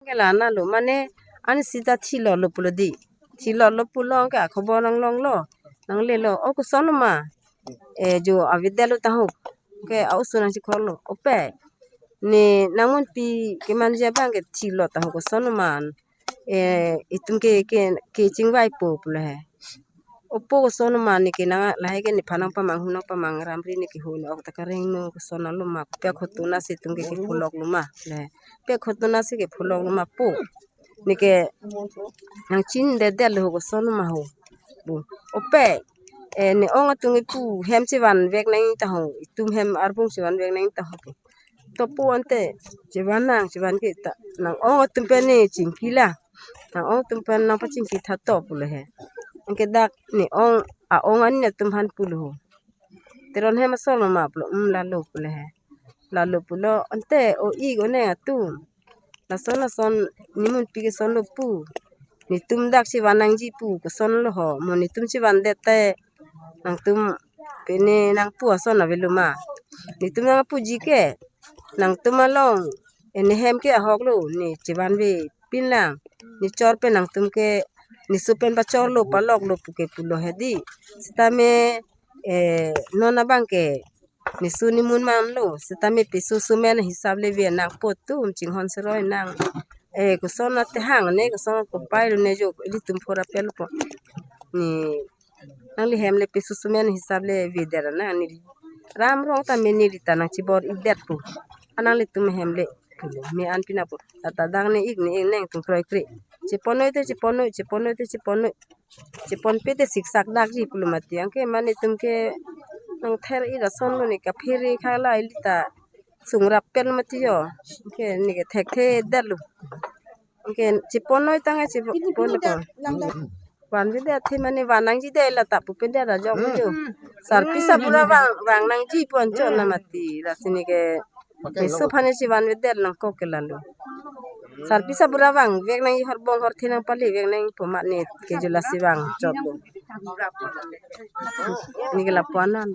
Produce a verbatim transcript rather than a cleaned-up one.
Ke la na lo mane, ani sita thilo lo pulo di. Thilo lo pulo ke akhobor nanglonglo. Nanglelo, o koson ma. E jo avedetlo tahok. Ke a-oso nangchikhorlo. Ope. Ne nangmunpi kemanji abang ke thilo tahok koson ma. E itum ke ke ke chingvaipo pulo he. Opo koson ma ne ke nang lahai ke nephan nangpamang, hum nangpamang, ramri ne ke hum ne ok ta kareng no koson lo ma, pe khotona si itum ke ke pholok lo ma le. Pe khotona si ke pholok lo ma po. Ne ke nangchinidetlo koson ma ho. Bu. Ope. E ne ong atum ke pu hem chevanvek nang tahok. Itum hem arbung chevanvek nang tahok. To po ante chevan nang, chevan ke ta nang ong atum pen ne chingki la. Nang ong atum pen nangpachingki tha to pulo he. Anke dak ne ong a-ong an ne atum aphan pulo ho. Teron hem asor ma pulo, um, lalo pulo he. Lalo pulo ante o-ik oneng atum. Lason lason nemunpi ke son lo pu. Netum dak chevan nangji pu koson lo ho. Mo netum chevandet te nangtum pine nangpu ason avelo ma. Netum nangpuji ke nangtum along, e ne hem ke ahok lo, ne chevanve pin lang. Ne chor pen nangtum ke, ne su pen pachorlo, paloklo pu ke pulo he di. Sitame, e, non abang ke ne su nemun manlo, sitame peso sumen hisap le ve nangpo atum chinghon seroi nang. E, koson ate hang ne, koson kopai lo ne jo, ilitum phora pel po. Ne nangli hem le peso sumen hisap le vedet nang, neli ram rong ta me neli ta nangchibor-ikdet po. Anang nelitum hem le me an pina po. Tata dang ne ik ne ik neng tung kroikre. Cheponoi te cheponoi, cheponoi te cheponoi. Cheponpe te siksak dakji pulo mati. Anke mane itum ke nangther-ik ason lo ne kaphere khala ili ta sungrap pen mati jo. Anke ne ke thekthedetlo. Anke cheponoi tang cheponoi ko. Vanvedet athe mane van nangji det la ta pupe det ajok jo. Sarpi sabura vang, vang nangji pu anchot na mati. Lasi ne ke peso aphan ne chevanvedet nangkok ke lalo. Sarpi sabura vangvek nangji, horbong horthe nangpalevek nangji pu mane ke jo lasi vangchot lo. Ne ke lapu-an an.